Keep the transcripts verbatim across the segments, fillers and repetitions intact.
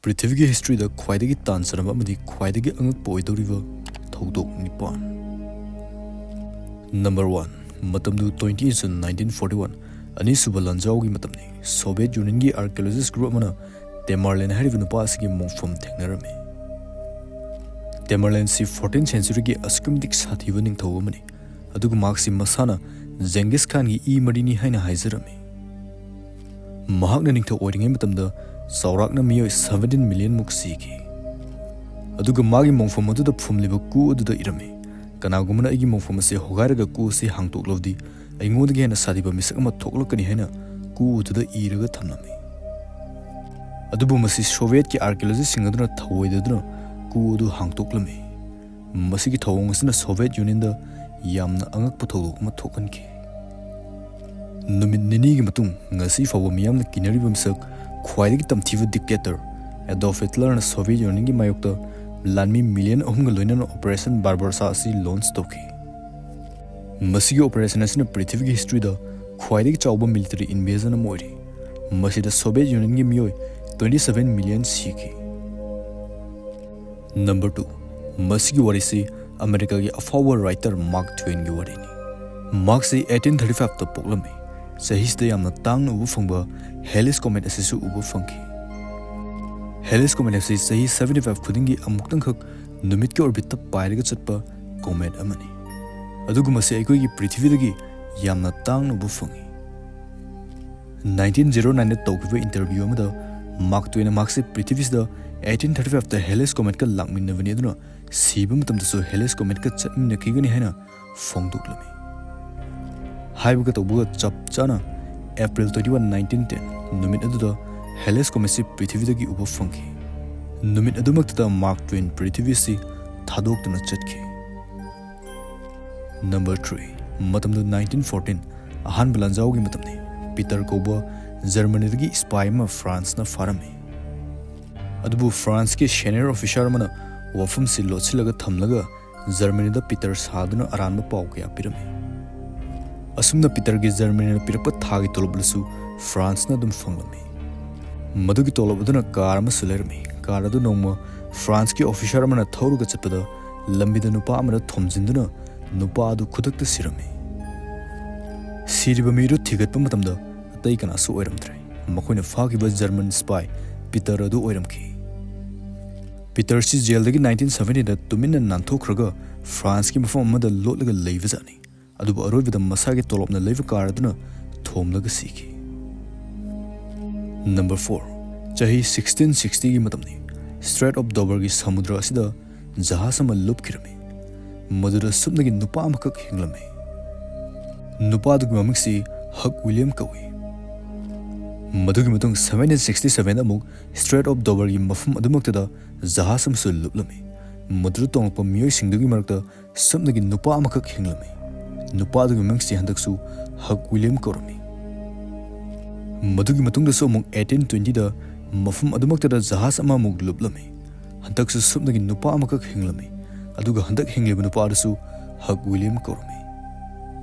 ꯄ꯭ꯔꯤꯊꯤꯕꯤꯒꯤ ꯍꯤꯁꯇ꯭ꯔꯤꯗ ꯈ꯭ꯋꯥꯏꯗꯒꯤ ꯇꯥꯟ ꯆꯥꯟꯅꯕ ꯑꯃꯗꯤ ꯈ꯭ꯋꯥꯏꯗꯒꯤ ꯑꯉꯛꯄ ꯑꯣꯏꯗꯧꯔꯤꯕ ꯊꯧꯗꯣꯛ ꯅꯤꯄꯥꯟ꯫ ꯅꯝꯕꯔ ꯋꯥꯟ, ꯃꯇꯝꯗꯨ twenty June nineteen forty one, ꯑꯅꯤꯁꯨꯕ ꯂꯥꯟꯖꯥꯎꯒꯤ ꯃꯇꯝꯅꯤ꯫ ꯁꯣꯚꯤꯌꯦꯠ ꯌꯨꯅꯤꯌꯟꯒꯤ archaeologist group ꯑꯃꯅ ꯇꯦꯃꯔꯂꯦꯟ ꯍꯥꯏꯔꯤꯕ ꯅꯨꯄꯥ ꯑꯁꯤꯒꯤ ꯃꯣꯡꯐꯝ ꯊꯦꯡꯅꯔꯝꯃꯤ꯫ ꯇꯦꯃꯔꯂꯦꯟꯁꯤ fourteenth century ꯒꯤ ꯑꯁꯨꯛꯀꯤ ꯃꯇꯤꯛ ꯁꯥꯊꯤꯕ ꯅꯤꯡꯊꯧ ꯑꯃꯅꯤ, ꯑꯗꯨꯒ ꯃꯍꯥꯛꯁꯤ ꯃꯁꯥꯅ ꯖꯦꯡꯒꯤꯁ ꯈꯥꯟꯒꯤ ꯏ ꯃꯔꯤꯅꯤ ꯍꯥꯏꯅ ꯍꯥꯏꯖꯔꯝꯃꯤ꯫ ꯃꯍꯥꯛꯅ ꯅꯤꯡꯊꯧ ꯑꯣꯏꯔꯤꯉꯩ ꯃꯇꯝꯗ ꯆꯥꯎꯔꯥꯛꯅ ꯃꯤꯑꯣꯏ seventeen million ꯃꯨꯛ ꯁꯤꯈꯤ꯫ ꯑꯗꯨꯒ ꯃꯥꯒꯤ ꯃꯣꯡꯐꯝ ꯑꯗꯨꯗ ꯐꯨꯝꯂꯤꯕ ꯀꯨ ꯑꯗꯨꯗ ꯏꯔꯝꯃꯤ, "ꯀꯅꯥꯒꯨꯝꯕꯅ ꯑꯩꯒꯤ ꯃꯣꯡꯐꯝ ꯑꯁꯤ ꯍꯣꯒꯥꯏꯔꯒ ꯀꯨ ꯑꯁꯤ ꯍꯥꯡꯇꯣꯛꯂꯕꯗꯤ, ꯑꯩꯉꯣꯟꯗꯒꯤ ꯍꯦꯟꯅ ꯁꯥꯊꯤꯕ ꯃꯤꯁꯛ ꯑꯃ ꯊꯣꯛꯂꯛꯀꯅꯤ" ꯍꯥꯏꯅ ꯀꯨ ꯑꯗꯨꯗ ꯏꯔꯒ ꯊꯝꯂꯝꯃꯤ꯫ ꯑꯗꯨꯕꯨ ꯃꯁꯤ ꯁꯣꯚꯤꯌꯦꯠꯀꯤ archaeologist ꯁꯤꯡ ꯑꯗꯨꯅ ꯊꯧꯑꯣꯏꯗꯗꯨꯅ ꯀꯨ ꯑꯗꯨ ꯍꯥꯡꯇꯣꯛꯂꯝꯃꯤ꯫ ꯃꯁꯤꯒꯤ ꯊꯧꯑꯣꯡ ꯑꯁꯤꯅ ꯁꯣꯚꯤꯌꯦꯠ ꯌꯨꯅꯤꯌꯟꯗ ꯌꯥꯝꯅ ꯑꯉꯛꯄ ꯊꯧꯗꯣꯛ ꯑꯃ ꯊꯣꯛꯍꯟꯈꯤ꯫ ꯅꯨꯃꯤꯠ ꯅꯤꯅꯤꯒꯤ ꯃꯇꯨꯡ, ꯉꯁꯤ ꯐꯥꯎꯕ ꯃꯤꯌꯥꯝꯅ ꯀꯤꯅꯔꯤꯕ ꯃꯤꯁꯛ, ꯈ꯭ꯋꯥꯏꯗꯒꯤ ꯇꯝꯊꯤꯕ dictator ꯑꯦꯗꯣꯜꯐ ꯍꯤꯠꯂꯔꯅ ꯁꯣꯚꯤꯌꯦꯠ ꯌꯨꯅꯤꯌꯟꯒꯤ ꯃꯥꯌꯣꯛꯇ ꯂꯥꯟꯃꯤ million ꯑꯍꯨꯝꯒ ꯂꯣꯏꯅꯅ Operation Barbarossa ꯑꯁꯤ launch ꯇꯧꯈꯤ꯫ ꯃꯁꯤꯒꯤ operation ꯑꯁꯤꯅ ꯄ꯭ꯔꯤꯊꯤꯕꯤꯒꯤ history ꯗ ꯈ꯭ꯋꯥꯏꯗꯒꯤ ꯆꯥꯎꯕ military invasion ꯑꯃ ꯑꯣꯏꯔꯤ꯫ ꯃꯁꯤꯗ ꯁꯣꯚꯤꯌꯦꯠ ꯌꯨꯅꯤꯌꯟꯒꯤ ꯃꯤꯑꯣꯏ twenty seven million ꯁꯤꯈꯤ꯫ ꯅꯝꯕꯔ ꯇꯨ, ꯃꯁꯤꯒꯤ ꯋꯥꯔꯤꯁꯤ ꯑꯃꯦꯔꯤꯀꯥꯒꯤ ꯑꯐꯥꯎꯕ writer ꯃꯥꯔꯛ ꯇ꯭ꯋꯦꯟꯒꯤ ꯋꯥꯔꯤꯅꯤ꯫ ꯃꯍꯥꯛꯁꯤ eighteen thirty five ꯇ ꯄꯣꯛꯂꯝꯃꯤ꯫ ꯆꯍꯤꯁꯤꯗ ꯌꯥꯝꯅ ꯇꯥꯡꯅ ꯎꯕ ꯐꯪꯕ Halley's Comet ꯑꯁꯤꯁꯨ ꯎꯕ ꯐꯪꯈꯤ꯫ Halley's Comet ꯑꯁꯤ ꯆꯍꯤ seventy five ꯈꯨꯗꯤꯡꯒꯤ ꯑꯃꯨꯛꯇꯪꯈꯛ ꯅꯨꯃꯤꯠꯀꯤ orbit ꯇ ꯄꯥꯏꯔꯒ ꯆꯠꯄ comet ꯑꯃꯅꯤ, ꯑꯗꯨꯒ ꯃꯁꯤ ꯑꯩꯈꯣꯏꯒꯤ ꯄ꯭ꯔꯤꯊꯤꯕꯤꯗꯒꯤ ꯌꯥꯝꯅ ꯇꯥꯡꯅ ꯎꯕ ꯐꯪꯏ꯫ Nineteen zero nine ꯗ ꯇꯧꯈꯤꯕ interview ꯑꯃꯗ ꯃꯥꯔꯛ ꯇ꯭ꯋꯦꯟꯅ ꯃꯍꯥꯛꯁꯤ ꯄ꯭ꯔꯤꯊꯤꯕꯤꯁꯤꯗ eighteen thirty five ꯇ Halley's Comet ꯀ ꯂꯥꯛꯃꯤꯟꯅꯕꯅꯤ, ꯑꯗꯨꯅ ꯁꯤꯕ ꯃꯇꯝꯗꯁꯨ Halley's Comet ꯀ ꯆꯠꯃꯤꯟꯅꯈꯤꯒꯅꯤ ꯍꯥꯏꯅ ꯐꯣꯡꯗꯣꯛꯂꯝꯃꯤ꯫ ꯍꯥꯏꯕꯒ ꯇꯧꯕꯒ ꯆꯞ ꯆꯥꯅ April twenty one, nineteen ten ꯅꯨꯃꯤꯠ ꯑꯗꯨꯗ Halley's Comet ꯁꯤ ꯄ꯭ꯔꯤꯊꯤꯕꯤꯗꯒꯤ ꯎꯕ ꯐꯪꯈꯤ꯫ ꯅꯨꯃꯤꯠ ꯑꯗꯨꯃꯛꯇꯗ ꯃꯥꯔꯛ ꯇ꯭ꯋꯦꯟ ꯄ꯭ꯔꯤꯊꯤꯕꯤꯁꯤ ꯊꯥꯗꯣꯛꯇꯨꯅ ꯆꯠꯈꯤ꯫ ꯅꯝꯕꯔ ꯊ꯭ꯔꯤ, ꯃꯇꯝꯗꯨ nineteen fourteen, ꯑꯍꯥꯟꯕ ꯂꯥꯟꯖꯥꯎꯒꯤ ꯃꯇꯝꯅꯤ꯫ ꯄꯤꯇꯔ ꯀꯧꯕ ꯖꯔꯃꯅꯤꯗꯒꯤ spy ꯑꯃ ꯐ꯭ꯔꯥꯟꯁꯅ ꯐꯥꯔꯝꯃꯤ꯫ ꯑꯗꯨꯕꯨ ꯐ꯭ꯔꯥꯟꯁꯀꯤ senior officer ꯑꯃꯅ ꯋꯥꯐꯝꯁꯤ ꯂꯣꯠꯁꯤꯜꯂꯒ ꯊꯝꯂꯒ ꯖꯔꯃꯅꯤꯗ ꯄꯤꯇꯔ ꯁꯥꯗꯨꯅ ꯑꯔꯥꯟꯕ ꯄꯥꯎ ꯀꯌꯥ ꯄꯤꯔꯝꯃꯤ꯫ ꯑꯁꯨꯝꯅ ꯄꯤꯇꯔꯒꯤ ꯖꯔꯃꯅꯤꯅ ꯄꯤꯔꯛꯄ ꯊꯥꯒꯤ ꯇꯣꯂꯣꯞ ꯑꯗꯨꯁꯨ ꯐ꯭ꯔꯥꯟꯁꯅ ꯑꯗꯨꯝ ꯐꯪꯂꯝꯃꯤ꯫ ꯃꯗꯨꯒꯤ ꯇꯣꯂꯣꯞ ꯑꯗꯨꯅ ꯀꯥꯔ ꯑꯃꯁꯨ ꯂꯩꯔꯝꯃꯤ꯫ ꯀꯥꯔ ꯑꯗꯨ ꯅꯣꯡꯃ ꯐ꯭ꯔꯥꯟꯁꯀꯤ ꯑꯣꯐꯤꯁꯥꯔ ꯑꯃꯅ ꯊꯧꯔꯒ ꯆꯠꯄꯗ ꯂꯝꯕꯤꯗ ꯅꯨꯄꯥ ꯑꯃꯅ ꯊꯣꯝꯖꯤꯟꯗꯨꯅ ꯅꯨꯄꯥ ꯑꯗꯨ ꯈꯨꯗꯛꯇ ꯁꯤꯔꯝꯃꯤ꯫ ꯁꯤꯔꯤꯕ ꯃꯤꯗꯨ ꯊꯤꯒꯠꯄ ꯃꯇꯝꯗ ꯑꯇꯩ ꯀꯅꯥꯁꯨ ꯑꯣꯏꯔꯝꯗ꯭ꯔꯦ꯫ ꯃꯈꯣꯏꯅ ꯐꯥꯈꯤꯕ ꯖꯔꯃꯟ ꯁꯤꯄꯥꯏ ꯄꯤꯇꯔ ꯑꯗꯨ ꯑꯣꯏꯔꯝꯈꯤ꯫ ꯄꯤꯇꯔꯁꯤ ꯖꯦꯜꯗꯒꯤ ꯅꯥꯏꯟꯇꯤꯟ ꯁꯚꯦꯟꯇꯤꯗ ꯇꯨꯃꯤꯟꯅ ꯅꯥꯟꯊꯣꯛꯈ꯭ꯔꯒ ꯐ꯭ꯔꯥꯟꯁꯀꯤ ꯃꯐꯝ ꯑꯃꯗ ꯂꯣꯠꯂꯒ ꯂꯩꯕꯖꯥꯠꯅꯤ꯫ ꯑꯗꯨꯕꯨ ꯑꯔꯣꯏꯕꯗ ꯃꯁꯥꯒꯤ ꯇꯣꯂꯣꯞꯅ ꯂꯩꯕ ꯀꯥꯔ ꯑꯗꯨꯅ ꯊꯣꯝꯂꯒ ꯁꯤꯈꯤ꯫ ꯅꯝꯕꯔ ꯐꯣꯔ, ꯆꯍꯤ ꯁꯤꯛꯁꯇꯤꯟ ꯁꯤꯛꯁꯇꯤꯒꯤ ꯃꯇꯝꯅꯤ꯫ ꯁ꯭ꯇ꯭ꯔꯦꯠ ꯑꯣꯐ ꯗꯣꯕꯔꯒꯤ ꯁꯃꯨꯗ꯭ꯔ ꯑꯁꯤꯗ ꯖꯍꯥꯖ ꯑꯃ ꯂꯨꯞꯈꯤꯔꯝꯃꯤ꯫ ꯃꯗꯨꯗ ꯁꯨꯞꯅꯒꯤ ꯅꯨꯄꯥ ꯑꯃꯈꯛ ꯍꯤꯡꯂꯝꯃꯤ꯫ ꯅꯨꯄꯥꯗꯨꯒꯤ ꯃꯃꯤꯡꯁꯤ ꯍꯛ ꯋꯤꯂꯤꯌꯝ ꯀꯧꯏ꯫ ꯃꯗꯨꯒꯤ ꯃꯇꯨꯡ ꯁꯚꯦꯟꯇꯤꯟ ꯁꯤꯛꯁꯇꯤ ꯁꯚꯦꯟꯗ ꯑꯃꯨꯛ ꯁ꯭ꯇ꯭ꯔꯦꯠ ꯑꯣꯐ ꯗꯣꯕꯔꯒꯤ ꯃꯐꯝ ꯑꯗꯨꯃꯛꯇꯗ ꯖꯍꯥꯖ ꯑꯃꯁꯨ ꯂꯨꯞꯂꯝꯃꯤ꯫ ꯃꯗꯨꯗ ꯇꯣꯡꯂꯛꯄ ꯃꯤꯑꯣꯏꯁꯤꯡꯗꯨꯒꯤ ꯃꯔꯛꯇ ꯁꯨꯞꯅꯒꯤ ꯅꯨꯄꯥ ꯑꯃꯈꯛ ꯍꯤꯡꯂꯝꯃꯤ꯫ ꯅꯨꯄꯥꯗꯨꯒꯤ ꯃꯃꯤꯡꯁꯤ ꯍꯟꯗꯛꯁꯨ ꯍꯛ ꯋꯤꯂꯤꯌꯝ ꯀꯧꯔꯝꯃꯤ꯫ ꯃꯗꯨꯒꯤ ꯃꯇꯨꯡꯗꯁꯨ ꯑꯃꯨꯛ ꯑꯩꯠꯇꯤꯟ ꯇ꯭ꯋꯦꯟꯇꯤꯗ ꯃꯐꯝ ꯑꯗꯨꯃꯛꯇꯗ ꯖꯍꯥꯖ ꯑꯃꯃꯨꯛ ꯂꯨꯞꯂꯝꯃꯤ꯫ ꯍꯟꯗꯛꯁꯨ ꯁꯨꯞꯅꯒꯤ ꯅꯨꯄꯥ ꯑꯃꯈꯛ ꯍꯤꯡꯂꯝꯃꯤ꯫ ꯑꯗꯨꯒ ꯍꯟꯗꯛ ꯍꯤꯡꯂꯤꯕ ꯅꯨꯄꯥ ꯑꯗꯨꯁꯨ ꯍꯛ ꯋꯤꯂꯤꯌꯝ ꯀꯧꯔꯝꯃꯤ꯫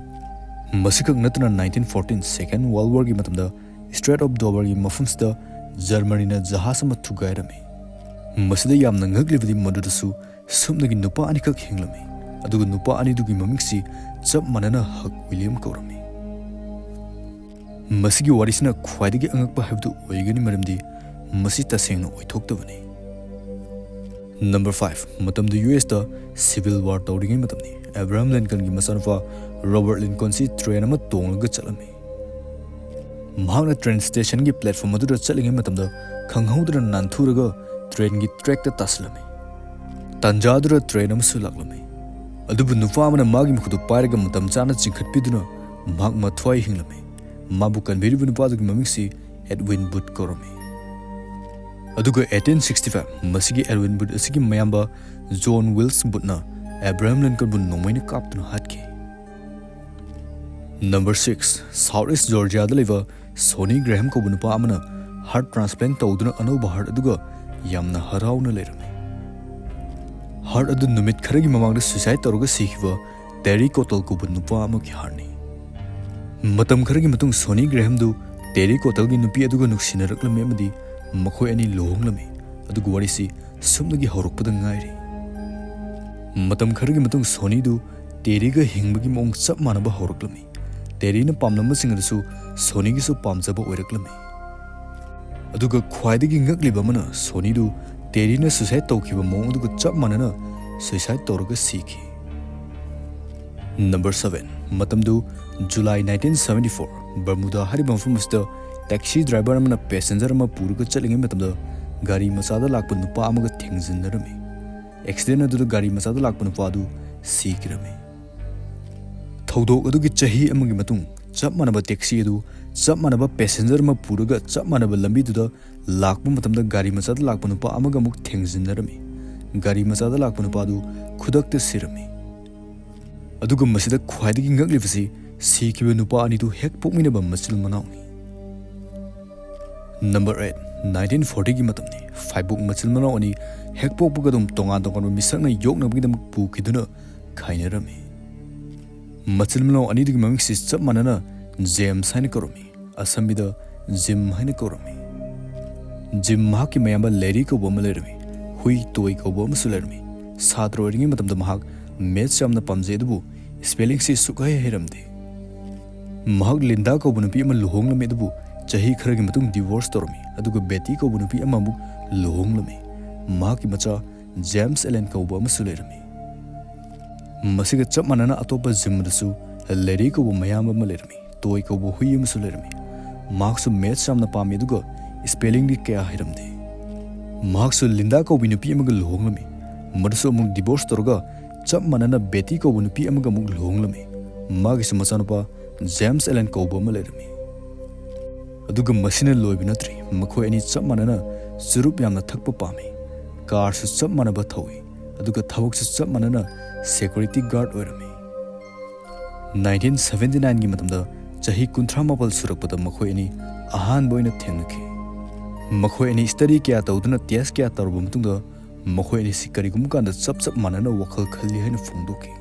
ꯃꯁꯤꯈꯛ ꯅꯠꯇꯅ ꯅꯥꯏꯟꯇꯤꯟ ꯐꯣꯔꯇꯤꯟ ꯁꯦꯀꯦꯟ ꯋꯥꯔꯜ ꯋꯥꯔꯒꯤ ꯃꯇꯝꯗ ꯁ꯭ꯇ꯭ꯔꯦꯠ ꯑꯣꯐ ꯗꯣꯕꯔꯒꯤ ꯃꯐꯝꯁꯤꯗ ꯖꯔꯃꯅꯤꯅ ꯖꯍꯥꯖ ꯑꯃ ꯊꯨꯒꯥꯏꯔꯝꯃꯤ꯫ ꯃꯁꯤꯗ ꯌꯥꯝꯅ ꯉꯛꯂꯤꯕꯗꯤ ꯃꯗꯨꯗꯁꯨ ꯁꯨꯞꯅꯒꯤ ꯅꯨꯄꯥ ꯑꯅꯤꯈꯛ ꯍꯤꯡꯂꯝꯃꯤ꯫ ꯑꯗꯨꯒ ꯅꯨꯄꯥ ꯑꯅꯤꯗꯨꯒꯤ ꯃꯃꯤꯡꯁꯤ ꯆꯞ ꯃꯥꯟꯅꯅ ꯍꯛ ꯋꯤꯂꯤꯌꯝ ꯀꯧꯔꯝꯃꯤ꯫ ꯃꯁꯤꯒꯤ ꯋꯥꯔꯤꯁꯤꯅ ꯈ꯭ꯋꯥꯏꯗꯒꯤ ꯑꯉꯛꯄ ꯍꯥꯏꯕꯗꯨ ꯑꯣꯏꯒꯅꯤ, ꯃꯔꯝꯗꯤ ꯃꯁꯤ ꯇꯁꯦꯡꯅ ꯑꯣꯏꯊꯣꯛꯇꯕꯅꯤ꯫ ꯅꯝꯕꯔ ꯐꯥꯏꯚ, ꯃꯇꯝꯗꯨ ꯌꯨ ꯑꯦꯁꯇ ꯁꯤꯚꯤꯜ ꯋꯥꯔ ꯇꯧꯔꯤꯉꯩ ꯃꯇꯝꯅꯤ꯫ ꯑꯦꯕ꯭ꯔꯥꯍꯥꯝ ꯂꯤꯟꯀꯟꯒꯤ ꯃꯆꯥꯅꯨꯄꯥ ꯔꯣꯕꯔꯠ ꯂꯤꯟꯀꯟꯁꯤ ꯇ꯭ꯔꯦꯟ ꯑꯃ ꯇꯣꯡꯂꯒ ꯆꯠꯂꯝꯃꯤ꯫ ꯃꯍꯥꯛꯅ ꯇ꯭ꯔꯦꯟ ꯁ꯭ꯇꯦꯁꯟꯒꯤ ꯄ꯭ꯂꯦꯠꯐꯣꯝ ꯑꯗꯨꯗ ꯆꯠꯂꯤꯉꯩ ꯃꯇꯝꯗ ꯈꯪꯍꯧꯗꯅ ꯅꯥꯟꯊꯨꯔꯒ ꯇ꯭ꯔꯦꯟꯒꯤ ꯇ꯭ꯔꯦꯛꯇ ꯇꯥꯁꯤꯜꯂꯝꯃꯤ꯫ ꯇꯥꯟꯖꯥ ꯑꯗꯨꯗ ꯇ꯭ꯔꯦꯟ ꯑꯃꯁꯨ ꯂꯥꯛꯂꯝꯃꯤ꯫ ꯑꯗꯨꯕꯨ ꯅꯨꯄꯥ ꯑꯃꯅ ꯃꯥꯒꯤ ꯃꯈꯨꯠꯇꯨ ꯄꯥꯏꯔꯒ ꯃꯇꯝ ꯆꯥꯅ ꯆꯤꯡꯈꯠꯄꯤꯗꯨꯅ ꯃꯍꯥꯛ ꯃꯊ꯭ꯋꯥꯏ ꯍꯤꯡꯂꯝꯃꯤ꯫ ꯃꯥꯕꯨ ꯀꯟꯕꯤꯔꯤꯕ ꯅꯨꯄꯥꯗꯨꯒꯤ ꯃꯃꯤꯡꯁꯤ ꯑꯦꯗꯋꯤꯟ ꯕꯨꯠ ꯀꯧꯔꯝꯃꯤ꯫ ꯑꯗꯨꯒ ꯑꯩꯠꯇꯤꯟ ꯁꯤꯛꯁꯇꯤ ꯐꯥꯏꯚ, ꯃꯁꯤꯒꯤ ꯑꯦꯗꯋꯤꯟ ꯕꯨꯠ ꯑꯁꯤꯒꯤ ꯃꯌꯥꯝꯕ ꯖꯣꯟ ꯋꯤꯜꯁ ꯕꯨꯠꯅ ꯑꯦꯕ꯭ꯔꯥꯍꯥꯝ ꯂꯤꯟꯀꯟꯕꯨ ꯅꯣꯡꯃꯩꯅ ꯀꯥꯞꯇꯨꯅ ꯍꯥꯠꯈꯤ꯫ ꯅꯝꯕꯔ ꯁꯤꯛꯁ, ꯁꯥꯎꯠ ꯏꯁ ꯖꯣꯔꯖꯤꯌꯥꯗ ꯂꯩꯕ ꯁꯣꯅꯤ ꯒ꯭ꯔꯦꯍꯝ ꯀꯧꯕ ꯅꯨꯄꯥ ꯑꯃꯅ ꯍꯥꯔꯠ ꯇ꯭ꯔꯥꯟꯁꯄ꯭ꯂꯦꯟ ꯇꯧꯗꯨꯅ ꯑꯅꯧꯕ ꯍꯥꯔꯠ ꯑꯗꯨꯒ ꯌꯥꯝꯅ ꯍꯔꯥꯎꯅ ꯂꯩꯔꯝꯃꯤ꯫ ꯍꯥꯔꯠ ꯑꯗꯨ ꯅꯨꯃꯤꯠ ꯈꯔꯒꯤ ꯃꯃꯥꯡꯗ ꯁꯨꯏꯁꯥꯏꯗ ꯇꯧꯔꯒ ꯁꯤꯈꯤꯕ ꯇꯦꯔꯤ ꯀꯣꯇꯜ ꯀꯧꯕ ꯅꯨꯄꯥ ꯑꯃꯒꯤ ꯍꯥꯔꯠꯅꯤ꯫ ꯃꯇꯝ ꯈꯔꯒꯤ ꯃꯇꯨꯡ ꯁꯣꯅꯤ ꯒ꯭ꯔꯦꯍꯝꯗꯨ ꯇꯦꯔꯤ ꯀꯣꯇꯜꯒꯤ ꯅꯨꯄꯤ ꯑꯗꯨꯒ ꯅꯨꯡꯁꯤꯅꯔꯛꯂꯝꯃꯤ ꯑꯃꯗꯤ ꯃꯈꯣꯏ ꯑꯅꯤ ꯂꯨꯍꯣꯡꯂꯝꯃꯤ꯫ ꯑꯗꯨꯒ ꯋꯥꯔꯤꯁꯤ ꯁꯨꯞꯅꯒꯤ ꯍꯧꯔꯛꯄꯗ ꯉꯥꯏꯔꯤ꯫ ꯃꯇꯝ ꯈꯔꯒꯤ ꯃꯇꯨꯡ ꯁꯣꯅꯤꯗꯨ ꯇꯦꯔꯤꯒ ꯍꯤꯡꯕꯒꯤ ꯃꯑꯣꯡ ꯆꯞ ꯃꯥꯟꯅꯕ ꯍꯧꯔꯛꯂꯝꯃꯤ꯫ ꯇꯦꯔꯤꯅ ꯄꯥꯝꯂꯝꯕꯁꯤꯡ ꯑꯗꯨꯁꯨ ꯁꯣꯅꯤꯒꯤꯁꯨ ꯄꯥꯝꯖꯕ ꯑꯣꯏꯔꯛꯂꯝꯃꯤ꯫ ꯑꯗꯨꯒ ꯈ꯭ꯋꯥꯏꯗꯒꯤ ꯉꯛꯂꯤꯕ ꯑꯃꯅ, ꯁꯣꯅꯤꯗꯨ ꯇꯦꯔꯤꯅ suicide ꯇꯧꯈꯤꯕ ꯃꯑꯣꯡ ꯑꯗꯨꯒ ꯆꯞ ꯃꯥꯟꯅꯅ suicide ꯇꯧꯔꯒ ꯁꯤꯈꯤ꯫ ꯅꯝꯕꯔ ꯁꯚꯦꯟ, ꯃꯇꯝꯗꯨ ꯖꯨꯂꯥꯏ ꯅꯥꯏꯟꯇꯤꯟ ꯁꯚꯦꯟꯇꯤ ꯐꯣꯔ꯫ ꯕꯔꯃꯨꯗꯥ ꯍꯥꯏꯔꯤꯕ ꯃꯐꯝ ꯑꯁꯤꯗ taxi driver ꯑꯃꯅ passenger ꯑꯃ ꯄꯨꯔꯒ ꯆꯠꯂꯤꯉꯩ ꯃꯇꯝꯗ ꯒꯥꯔꯤ ꯃꯆꯥꯗ ꯂꯥꯛꯄ ꯅꯨꯄꯥ ꯑꯃꯒ ꯊꯦꯡꯖꯤꯟꯅꯔꯝꯃꯤ꯫ Accident ꯑꯗꯨꯗ ꯒꯥꯔꯤ ꯃꯆꯥꯗ ꯂꯥꯛꯄ ꯅꯨꯄꯥ ꯑꯗꯨ ꯁꯤꯈꯤꯔꯝꯃꯤ꯫ ꯊꯧꯗꯣꯛ ꯑꯗꯨꯒꯤ ꯆꯍꯤ ꯑꯃꯒꯤ ꯃꯇꯨꯡ, ꯆꯞ ꯃꯥꯟꯅꯕ taxi ꯑꯗꯨ ꯆꯞ ꯃꯥꯟꯅꯕ passenger ꯑꯃ ꯄꯨꯔꯒ ꯆꯞ ꯃꯥꯟꯅꯕ ꯂꯝꯕꯤꯗꯨꯗ ꯂꯥꯛꯄ ꯃꯇꯝꯗ ꯒꯥꯔꯤ ꯃꯆꯥꯗ ꯂꯥꯛꯄ ꯅꯨꯄꯥ ꯑꯃꯒ ꯑꯃꯨꯛ ꯊꯦꯡꯖꯤꯟꯅꯔꯝꯃꯤ꯫ ꯒꯥꯔꯤ ꯃꯆꯥꯗ ꯂꯥꯛꯄ ꯅꯨꯄꯥ ꯑꯗꯨ ꯈꯨꯗꯛꯇ ꯁꯤꯔꯝꯃꯤ꯫ ꯑꯗꯨꯒ ꯃꯁꯤꯗ ꯈ꯭ꯋꯥꯏꯗꯒꯤ ꯉꯛꯂꯤꯕꯁꯤ, ꯁꯤꯈꯤꯕ ꯅꯨꯄꯥ ꯑꯅꯤꯗꯨ ꯍꯦꯛ ꯄꯣꯛꯃꯤꯟꯅꯕ ꯃꯆꯤꯜ ꯃꯅꯥꯎꯅꯤ꯫ ꯅꯝꯕꯔ ꯑꯩꯠ, ꯅꯥꯏꯟꯇꯤꯟ ꯐꯣꯔꯇꯤꯒꯤ ꯃꯇꯝꯅꯤ꯫ ꯐꯥꯏꯕꯣꯛ ꯃꯆꯤꯜ ꯃꯅꯥꯎ ꯑꯅꯤ ꯍꯦꯛ ꯄꯣꯛꯄꯒ ꯑꯗꯨꯝ ꯇꯣꯉꯥꯟ ꯇꯣꯉꯥꯟꯕ ꯃꯤꯁꯛꯅ ꯌꯣꯛꯅꯕꯒꯤꯗꯃꯛ ꯄꯨꯈꯤꯗꯨꯅ ꯈꯥꯏꯅꯔꯝꯃꯤ꯫ ꯃꯆꯤꯜ ꯃꯅꯥꯎ ꯑꯅꯤꯗꯨꯒꯤ ꯃꯃꯤꯡꯁꯤ ꯆꯞ ꯃꯥꯟꯅꯅ ꯖꯦꯝꯁ ꯍꯥꯏꯅ ꯀꯧꯔꯝꯃꯤ꯫ ꯑꯁꯝꯕꯤꯗ ꯖꯤꯝ ꯍꯥꯏꯅ ꯀꯧꯔꯝꯃꯤ꯫ ꯖꯤꯝ ꯃꯍꯥꯛꯀꯤ ꯃꯌꯥꯝꯕ ꯂꯦꯔꯤ ꯀꯧꯕ ꯑꯃ ꯂꯩꯔꯝꯃꯤ꯫ ꯍꯨꯏ ꯇꯣꯏ ꯀꯧꯕ ꯑꯃꯁꯨ ꯂꯩꯔꯝꯃꯤ꯫ ꯁꯥꯇ꯭ꯔ ꯑꯣꯏꯔꯤꯉꯩ ꯃꯇꯝꯗ ꯃꯍꯥꯛ maths ꯌꯥꯝꯅ ꯄꯥꯝꯖꯩ, ꯑꯗꯨꯕꯨ spellingꯁꯤ ꯁꯨꯛꯍꯩ ꯍꯩꯔꯝꯗꯦ꯫ ꯃꯍꯥꯛ ꯂꯤꯟꯗꯥ ꯀꯧꯕ ꯅꯨꯄꯤ ꯑꯃ ꯂꯨꯍꯣꯡꯂꯝꯃꯤ, ꯑꯗꯨꯕꯨ ꯆꯍꯤ ꯈꯔꯒꯤ ꯃꯇꯨꯡ divorce ꯇꯧꯔꯝꯃꯤ꯫ ꯑꯗꯨꯒ ꯕꯦꯇꯤ ꯀꯧꯕ ꯅꯨꯄꯤ ꯑꯃ ꯑꯃꯨꯛ ꯂꯨꯍꯣꯡꯂꯝꯃꯤ꯫ ꯃꯍꯥꯛꯀꯤ ꯃꯆꯥ ꯖꯦꯝꯁ ꯑꯦꯂꯦꯟ ꯀꯧꯕ ꯑꯃꯁꯨ ꯂꯩꯔꯝꯃꯤ꯫ ꯃꯁꯤꯒ ꯆꯞ ꯃꯥꯟꯅꯅ ꯑꯇꯣꯞꯄ ꯖꯤꯝ ꯑꯗꯨꯁꯨ ꯂꯦꯔꯤ ꯀꯧꯕ ꯃꯌꯥꯝꯕ ꯑꯃ ꯂꯩꯔꯝꯃꯤ꯫ ꯇꯣꯏ ꯀꯧꯕ ꯍꯨꯏ ꯑꯃꯁꯨ ꯂꯩꯔꯝꯃꯤ꯫ ꯃꯍꯥꯛꯁꯨ maths ꯌꯥꯝꯅ ꯄꯥꯝꯃꯤ, ꯑꯗꯨꯒ spellingꯗꯤ ꯀꯌꯥ ꯍꯩꯔꯝꯗꯦ꯫ ꯃꯍꯥꯛꯁꯨ ꯂꯤꯟꯗꯥ ꯀꯧꯕꯤ ꯅꯨꯄꯤ ꯑꯃꯒ ꯂꯨꯍꯣꯡꯂꯝꯃꯤ꯫ ꯃꯗꯨꯁꯨ ꯑꯃꯨꯛ divorce ꯇꯧꯔꯒ ꯆꯞ ꯃꯥꯟꯅꯅ ꯕꯦꯇꯤ ꯀꯧꯕ ꯅꯨꯄꯤ ꯑꯃꯒ ꯑꯃꯨꯛ ꯂꯨꯍꯣꯡꯂꯝꯃꯤ꯫ ꯃꯥꯒꯤꯁꯨ ꯃꯆꯥꯅꯨꯄꯥ ꯖꯦꯝꯁ ꯑꯦꯂꯦꯟ ꯀꯧꯕ ꯑꯃ ꯂꯩꯔꯝꯃꯤ꯫ ꯑꯗꯨꯒ ꯃꯁꯤꯅ ꯂꯣꯏꯕ ꯅꯠꯇ꯭ꯔꯤ꯫ ꯃꯈꯣꯏ ꯑꯅꯤ ꯆꯞ ꯃꯥꯟꯅꯅ ꯆꯨꯔꯨꯞ ꯌꯥꯝꯅ ꯊꯛꯄ ꯄꯥꯝꯃꯤ꯫ Carꯁꯨ ꯆꯞ ꯃꯥꯟꯅꯕ ꯊꯧꯏ꯫ ꯑꯗꯨꯒ ꯊꯕꯛꯁꯨ ꯆꯞ ꯃꯥꯟꯅꯅ security guard ꯑꯣꯏꯔꯝꯃꯤ꯫ ꯅꯥꯏꯟꯇꯤꯟ ꯁꯚꯦꯟꯇꯤ ꯅꯥꯏꯟꯒꯤ ꯃꯇꯝꯗ, ꯆꯍꯤ ꯀꯨꯟꯊ꯭ꯔꯥ ꯃꯥꯄꯜ ꯁꯨꯔꯛꯄꯗ, ꯃꯈꯣꯏ ꯑꯅꯤ ꯑꯍꯥꯟꯕ ꯑꯣꯏꯅ ꯊꯦꯡꯅꯈꯤ꯫ ꯃꯈꯣꯏ ꯑꯅꯤ study ꯀꯌꯥ ꯇꯧꯗꯨꯅ test ꯀꯌꯥ ꯇꯧꯔꯕ ꯃꯇꯨꯡꯗ, ꯃꯈꯣꯏ ꯑꯅꯤꯁꯤ ꯀꯔꯤꯒꯨꯝꯕ ꯀꯥꯟꯗ ꯆꯞ ꯆꯞ ꯃꯥꯟꯅꯅ ꯋꯥꯈꯜ ꯈꯜꯂꯤ ꯍꯥꯏꯅ ꯐꯣꯡꯗꯣꯛꯈꯤ꯫